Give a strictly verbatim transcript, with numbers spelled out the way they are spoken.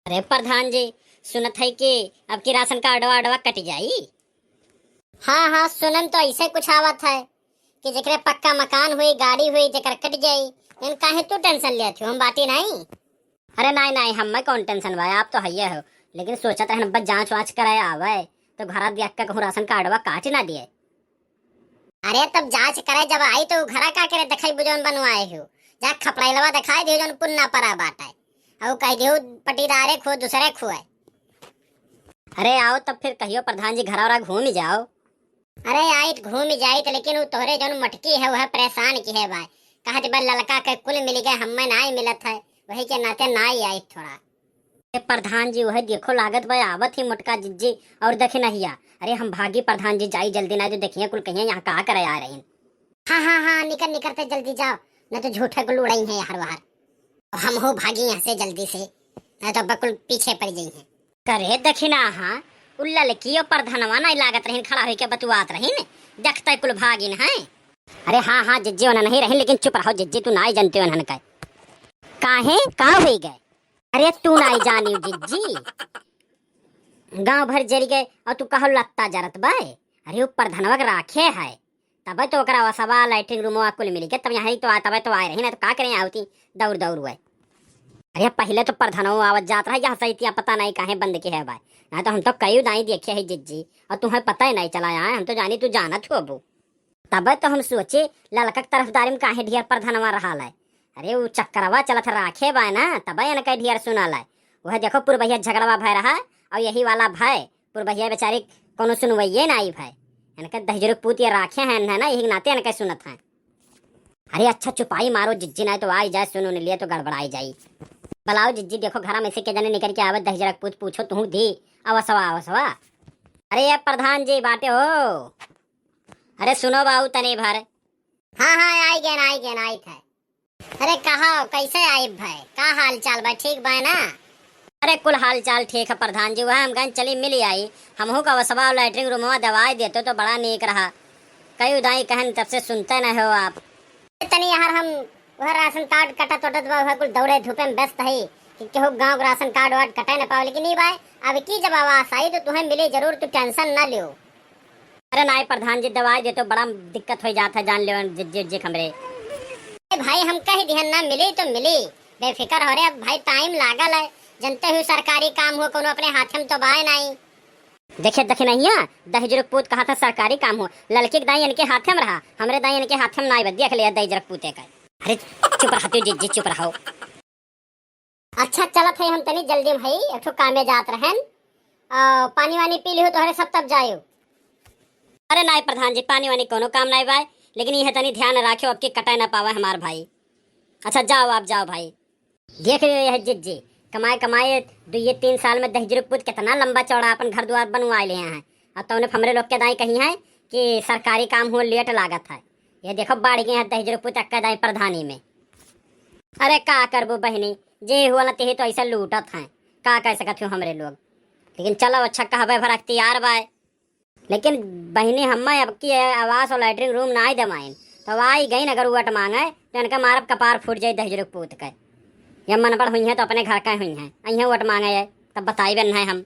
अरे प्रधान जी, सुनत है कि अब की राशन कार्डवा आडवा कट जाई। हाँ, हाँ, सुनन तो ऐसे कुछ आवत है कि जेकरे पक्का मकान हुई, गाड़ी हुई, जेकर कट जाई, इन काहे तू टेंशन लेत हो? हम बाटी नहीं। अरे नाई, नाई, हम्मे कौन टेंशन बा, आप तो हइये हो, लेकिन सोचत रहन बस जांच वांच कराए आवे, तो घरा देख के कहूँ राशन कार्डवा काट ना दिए। अरे तब जांच करे जब आई तो घरा का करे देखाई बुझौन बनवाए हो, जा खपड़ैलवा देखाई दियो जौन पुन्ना परा बाटे, और कह दियो पटीदारे खो दूसरे खो है। अरे आओ तब फिर कहियो प्रधान जी घरा घूम जाओ। अरे आइत घूम जाइत, लेकिन उ तोहरे जौन मटकी है वह परेशान की है भाई, कहत बा ललका के कुल मिल गए हम्मे नाई मिलत है, वही के नाते नाई आइत थोड़ा। ए प्रधान जी, वह देखो लागत बा आवत ही मोटका जिज्जी और दखिनहिया। अरे हम भागी प्रधान जी, जाई जल्दी, ना तो देखिए कुल कहिए यहाँ का करे आ रही। हाँ, हाँ, हाँ, निकर, निकर ते जल्दी जाओ, ना तो झूठे कुल उड़ई है यार वार। हम हो भागी यहाँ से जल्दी से, ना तो बकुल पीछे पड़ जाई है। करे दखिना, हाँ, उ ललकियो प्रधानवा नहीं लागत रहीन, खड़ा होके बतुआत रहीन, देखते कुल भागिन है। अरे हाँ, हाँ, जिज्जी ओना नहीं रहीन, लेकिन चुप रहो जिज्जी, तू नाई जानते ओनहन का। काहे, का होई गए? अरे तू नाई जानी जिज्जी, गांव भर जल गए और तू कहो लत्ता जरत बा। अरे उ प्रधनवा के राखे है, तबे तो ओकरा वसवा लैट्रिन रूमवा कुल मिल के तब यहाँ तो आ, तबे तो आए रही, ना तो का करें आवती दौड़ दौड़ हुए। अरे पहले तो प्रधनवा आवत जात रहा यहाँ सैतिया, पता नहीं काहे बंद के है भाई, ना तो हम तो कई दाई देखे है जिज्जी, और तुम्हें पता ही नहीं चला है, हम तो जानी तू जानत हो अबू। तबे तो हम सोचे ललका के तरफदारी में काहे ढेर प्रधनवा रहा है। अरे उ चक्करवा चलत राखे बा ना, तबे इनका ढेर सुनल है। वह देखो पुरबहिया झगड़वा भय रहा, और यही वाला भय पुरबहिया बेचारी कोनो सुनवैये ना आई भय। इनके दहिजरू पूत ये राखे हैं, है ना, यही नाते इनके सुनत हैं। अरे अच्छा चुपाई मारो जिज्जी, ना तो आई जाए सुन उन लिए तो गड़बड़ाई जाई। बुलाओ जिज्जी, देखो घरा में से के जने निकल के आवत दहिजरू पूत, पूछो तुहू धी। आवसवा, आवसवा। अरे ये प्रधान जी बाटे हो। अरे सुनो बाऊ तनी भर। हाँ, हाँ, आई गेन, आई गेन, आई थे। अरे कहा, कैसे आई भाई, का हाल चाल बा, ठीक बा ना? अरे कुल हाल चाल ठीक है प्रधान जी, वह हम गए चली मिली आई, हमहू का वसवा लैट्रिन रूमवा दवाई देते तो बड़ा नीक रहा। कई उदाई कहन तब से सुनते नहीं हो आप। तनी यार हम वह राशन कार्ड कटत वटत बा, वह कुल दौड़े धूपे में व्यस्त है कि केहू गाँव के राशन कार्ड वार्ड कटे न पावे, लेकिन ई भाई अब की जब आवास आई तो तुम्हें मिली जरूर, तू टेंशन ना लियो। अरे नाई प्रधान जी, दवाई दे तो बड़ा दिक्कत हो जात है, जान लेवन जिज्जी उज्जी हमरे। ए भाई, हम कह दिहन ना मिली तो मिली, बेफिक्र हो रे। अब भाई टाइम लागल है, जनते हुए सरकारी काम हो कोनो अपने हाथे में तो बाय नाई। देखे दखिनहिया, दहिजरू पूत कहा था सरकारी काम हो, ललकी के दाई इनके हाथे में रहा, हमरे दाई इनके हाथे में नाई बा, देख लिया दहिजरू पूते का। अरे चुप रहा तू जिज्जी, चुप रहो। अच्छा चलत है, हम तनी जल्दी में है, एक ठो कामे जात रहन। आ, पानी वानी पी लिहो तोहरे सब तब जायो। अरे नाई प्रधान जी, पानी वानी कोनो काम नाई बाय, लेकिन यह तनी ध्यान राखियो, अब की कटाए ना पावे हमार भाई। अच्छा जाओ, आप जाओ भाई। देख लियो यह जिज्जी, कमाए कमाए दुइये तीन साल में दहिजरू पूत कितना लंबा चौड़ा अपन घर द्वार बनवाए लिए हैं। अब तो उन्हें हमरे लोग के दाई कही है कि सरकारी काम हो लेट लागत है। ये देखो बाढ़ गए हैं दहिजरू पूत अक्का दाई प्रधानी में। अरे का करबो बहिनी, जे हुआ न तेहे तो ऐसा लूटत हैं, का कह सकत हूँ हमरे लोग। लेकिन चलो अच्छा कहबे भर अख्तियार बाय। लेकिन बहिनी हम्मा अब की आवास और लैट्रिन रूम ना ही दवाइन, तो आई गई अगर वोट मांगे तो इनका मारब कपार फूट जाए दहिजरू पूत के। या मनबड़ हुई है तो अपने घर का हुई है, अइहें वोट मांगे है, तब बताइबे नहीं हम।